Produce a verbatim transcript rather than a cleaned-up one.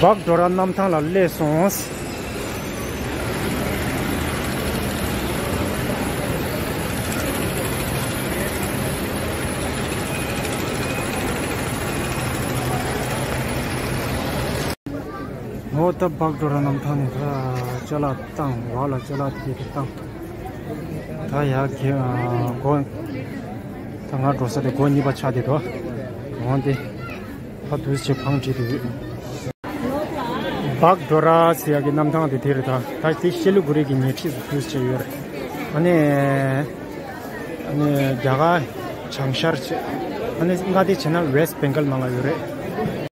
བག་ཌོ་ར་གནམ་ཐང་ལ་སླེབས་སོང་། འོ་ད་བག་ཌོ་ར་གནམ་ཐང་ནས་ད་ཅ་ལག་བཏང་། བག་ལ་ཅ་ལག་དེ་དེ་བཏང་། ད་ཡ་གི་སྒོ། ད་ང་འགྲོ་ས་དེ་སྒོ་གཉིས་པ་ཆགས་བསྡད་འདུག་འོང་དེ། ད་དུས་ཆེ་བང་བྲིས་དུས། བག་ཌོ་ར་ཟེར་ཡ་གི་གནམ་ཐང་དེ་དེ་རེད། ད་ད་དེ་ཤེ་ལི་གུ་རི་གི་ཉེ་འཁྲིས་སུ་དུས་ཆེ་ཡོད་རེད། ཨ་ནི་ཨ་ནི་རྒྱ་གར་བྱང་ཤར་ཆེ། ཨ་ནི་མངའ་སྡེ་བྱས་ན་ཝེ་སི་བེང་གལ་ནང་ལ་ཡོད་རེད།